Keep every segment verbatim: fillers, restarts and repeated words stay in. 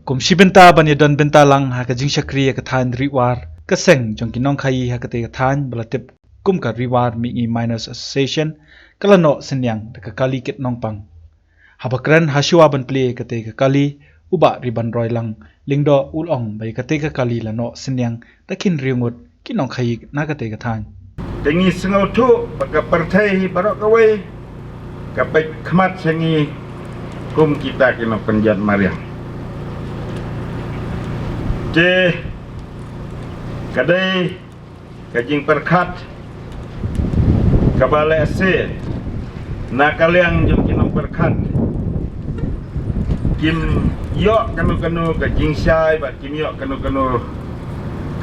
Kum shi bynta ban ïadon bynta lang ha ka jingshakri ïa ka thaiñ Ri War, ka seng jong ki nongkhaïi ha katei ka thaiñ ba la tip kum ka Ri War Mihngi Miners Association ka la noh synñiang da ka kali kit nongpang. Haba kren ha shuwa ban plie katei ka kali, u Bah Ribanroilang Lyngdoh u la ong ba ïa katei ka kali la noh synñiang da ki hynriew ngut ki nongkhaïi na katei ka thaiñ. Te ngi sngewthuh ba ka pyrthei baroh kawei ka peit khmat sha ngi kum kita ki nongpynjot mariang. Te ka dei ka jingpyrkhat kaba lehse na ka liang jong ki nongpyrkhat kim ïoh kano kano ka jingshai bad kim ïoh kano kano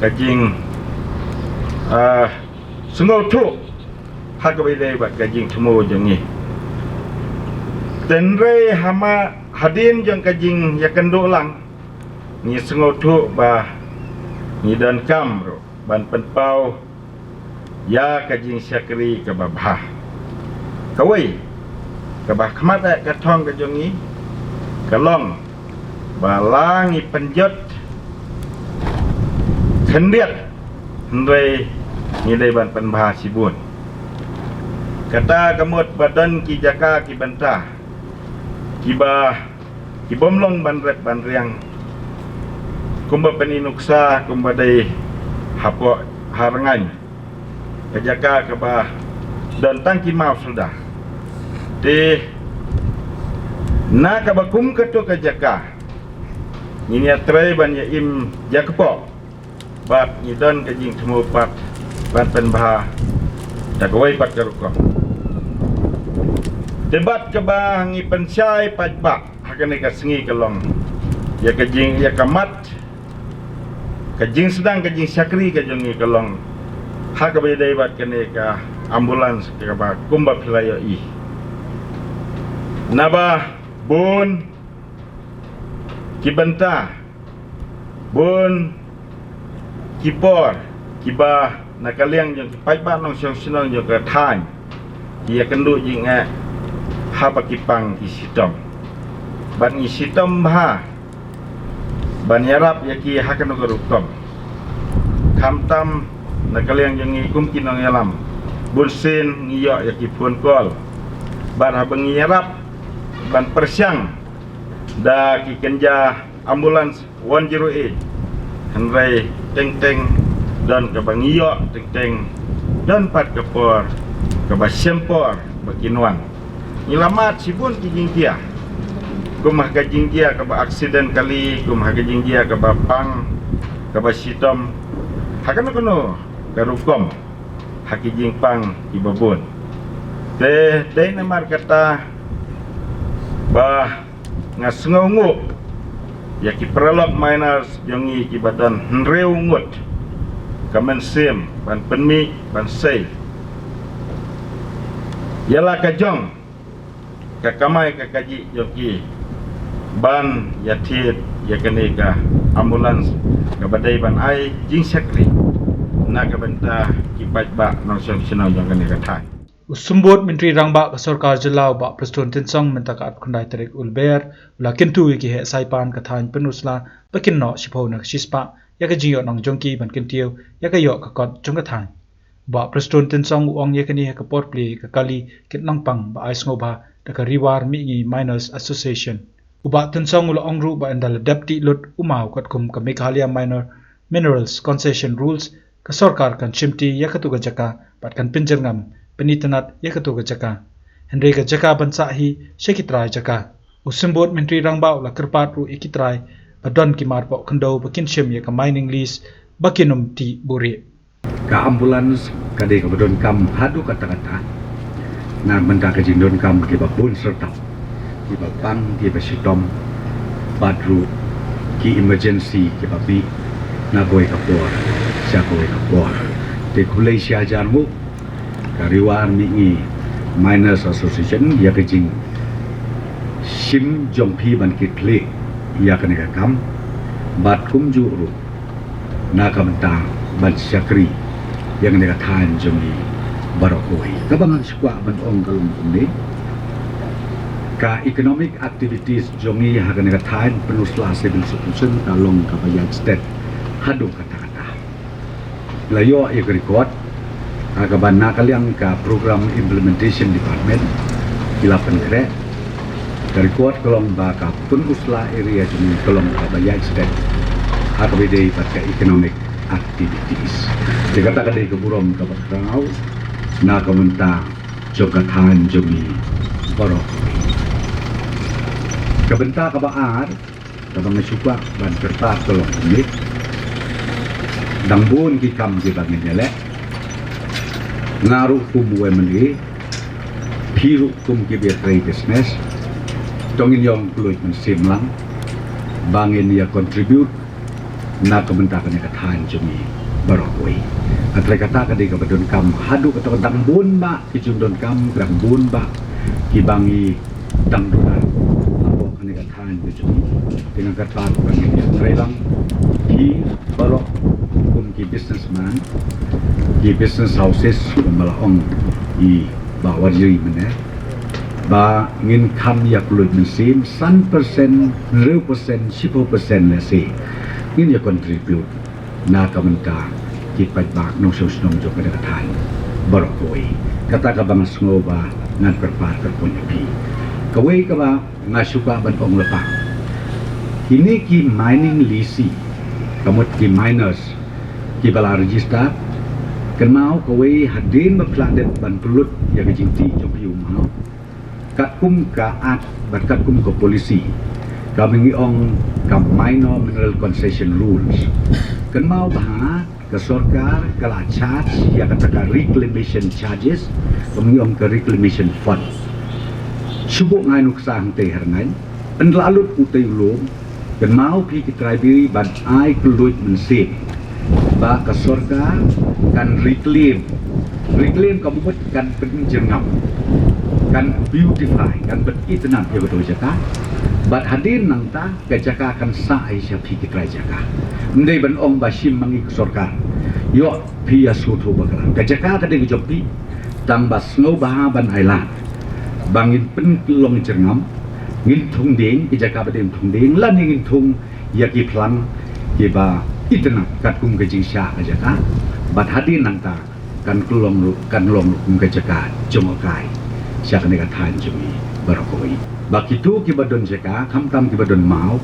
ka jing, ah, sngewthuh ha kaba ïadei bad ka jingthmu jong ngi. Hynrei ha ma hadien jong ka jingïakynduh lang, ngi sngewthuh ba ngi donkam ruh ban pynpaw ïa ka jingshakri kaba bha. Kawei kaba khmat eh ka thong ka jong ngi ka long ba la ngi pynjot khyndiat, hynrei ngi dei ban pynbha shibun. Kata ka mut ba don ki jaka ki bynta kiba ki bym long ban rep ban riang, kumba pyni nuksa kumba dei hapoh ha Rngaiñ, ka jaka kaba don tang ki maw suda. Te na kaba kum kato ka jaka ngin ïatrei ban ïa im jakpoh bad ngi don ka jingthmu pat ban pynbha da kawei pat ka rukom. Te bad kaba ngi pynshai pat ba ha kane ka sngi ka long ïa ka jing, ïa ka mat ka jingsdang ka jingshakri ka jong ngi ka long ha kaba ïadei bad kane ka ambulance kaba kumba phi la ïohi. Naba bun ki bynta, bun ki por kiba na ka liang jong ki paidbah nongshong shnong jong ka thaiñ ki ïakynduh jingeh ha ba ki pang ki shitom. Bad ngi shitom bha ban ïarap ïa ki ha kano ka rukom. Khamtam na ka liang jong ngi kum ki nongïalam, bunsien ngi ïoh ïa ki phone call. Bad haba ngi ïarap ban pyrshang da ki kynja ambulance one zero eight, hynrei teng teng don kaba ngi ïoh, teng teng don pat ka por kaba shem por ba kin wan. Ngi la mad shibun ki jingjia, kum ha ka jingjia kaba accident kali, kum ha ka jingjia kaba pang, kaba shitom, ha kano kano ka rukom, ha ki jingpang kiba bun. Te dei namar kata ba nga sngewnguh ïa ki paralok miners jong ngi kiba don hynriew ngut, ka mynsiem ban pynmih ban sei ïa la ka jong ka kamai ka kajih jong ki ban ïa thied ïa kane ka ambulance kaba dei ban ai jingshakri na ka bynta ki paidbah nongshong shnong jong kane ka thaiñ. U Symbud Myntri Rangbah ka Sorkar Jylla u Bah Prestone Tynsong mynta ka arphew khyndai tarik u Lber u la kyntu ïa ki heh saipan ka thaiñ Pynursla ba kin noh shiphew na ka shispah ïa ka jingïoh nong jong ki ban kyntiew ïa ka ïoh ka kot jong ka thaiñ. U Bah Prestone Tynsong u ong ïa kane ha ka por plie ka kali kit nongpang ba ai sngewbha da ka Ri War Mihngi Miners Association. U Bah Tynsong u la ong ruh ba ynda la dep dih lut u maw katkum ka Meghalaya Minor Minerals Concession Rules, ka sorkar kan shimti ïa katu ka jaka bad kan pynjyrngam pynitynnad ïa katu ka jaka. Hynrei ka jaka ban sah hi sha ki trai jaka. U Symbud Myntri Rangbah u la kyrpad ruh ïa ki trai ba don ki marpoh khyndew ba kin shim ïa ka mining lease ba kin ym tih buhrieh. Ka ambulance ka dei kaba donkam haduh katta katta na bynta ka jingdonkam kiba bun syrtap, kiba pang, kiba shitom, bad ruh ki emergency kiba mih na kawei ka por sha kawei ka por. Te khublei shihajar nguh ka Ri War Mihngi Miners Association ïa ka jingshim jong phi ban kitkhlieh ïa kane ka kam, bad kumjuh ruh na ka bynta ban shakri ïa kane ka thaiñ jong ngi baroh kawei. Kaba ngan shu kwah ban ong ka long kumne, Ka economic activities jong ngi ha kane ka thaiñ Pynursla Civil Subdivision ka long kaba ïaid stet haduh katta katta. La ïoh ïa ka record ha kaba na ka liang ka Program Implementation Department ki la pynkhreh. Ka record ka long ba ka Pynursla area jong ngi ka long kaba ïaid stet ha kaba ïadei bad ka economic activities. Te kata ka dei ka burom kaba khraw na ka bynta jong ka thaiñ jong ngi baroh. Ka bynta kaba ar kaba nga shu kwah ban kyrpad ka long kumne. Dang bun ki kam kiba ngin ïaleh. Nga ruh kum u MLA, phi ruh kum kiba ïatrei business, to ngin ïoh kylluid mynsiem lang ba ngin ïa contribute na ka bynta kane ka thaiñ jong ngi baroh kawei. Hynrei kata ka dei kaba donkam haduh katta, dang bun bah ki jingdonkam, dang bun bah kiba ngi dang duda hapoh kane ka thaiñ ka jong ngi. Te nga kyrpad ba ngin ïatrei lang, phi baroh kum ki businessman, ki business houses kumba la ong i Bah Warjri mynne, ba ngin kham ïa kylluid mynsiem, san percent, hynriew percent, shiphew percent lehse ngin ïa contribute na ka bynta ki paidbah nongshong shnong jong kane ka thaiñ baroh kawei. Kata kaba nga sngew ba ngan kyrpad kyrpon ïa phi. Kawei kaba nga shu kwah ban ong lypa, kine ki mining leasee, ka mut ki miners kiba la register, kynmaw kawei hadien ba phi la dep ban pynlut ïa ka jingtih jong phi u maw, katkum ka Act bad katkum ka policy kaba ngi ong ka Minor Mineral Concession Rules, kynmaw ba ka sorkar ka la charge ïa kata ka reclamation charges, kaba ngi ong ka reclamation fund. Shu buh nga ïa u nuksa hangtei ha rngaiñ, pynlah lut utei u lum. Kynmaw phi ki trai biri ban ai kylluid mynsiem ba ka sorkar kan reclaim. Reclaim ka mut kan pynjyrngam, kan beautify, kan pynitynnad ïa kata ka jaka. Bad hadien nangta ka jaka kan sah ïa sha phi ki trai jaka. Ym dei ban ong ba shim ma ngi ka sorkar, ïoh phi ïa sngewthuh bakla, ka jaka ka dei ka jong phi. Tang ba sngewbha ban ai lad ba ngin pynlong jyrngam, ngin thung dieng ki jaka ba dei thung dieng, lane ngin thung ïa ki phlang kiba itynnad katkum ka jingshah ka jaka. Bad hadien nangta kan long ruh, kan long ruh kum ka jaka jngohkai sha kane ka thaiñ jong ngi baroh kawei. Ba kito kiba don jaka, khamtam kiba don maw,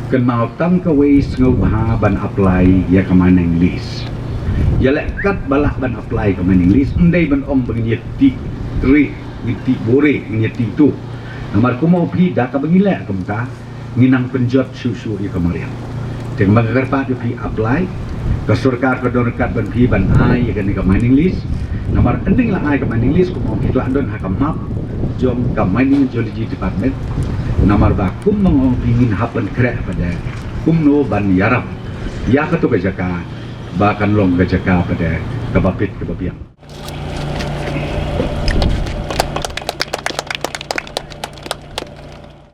kynmaw tang kawei, sngewbha ban apply ïa ka mining lease. Ïaleh katba lah ban apply ka mining lease, ym dei ban ong ba ngin ïa tih rieh, ngin tih bore, ngin ïa tih tuh. Namar kumno phi, da kaba ngi leh kumta, ngi nang pynjot shuh shuh ïa ka mariang. Te nga kyrpad ïa phi apply, ka sorkar ka don ryngkat bad phi ban ai ïa kane ka mining lease. Namar hynrei la ai ka mining lease, kumno phi la don ha ka map jong ka Mining and Geology Department. Namar ba kumno phi, ngin hap ban khreh pat de kumno ban ïarap ïa kato ka jaka ba kan long ka jaka pat de kaba bit kaba biang.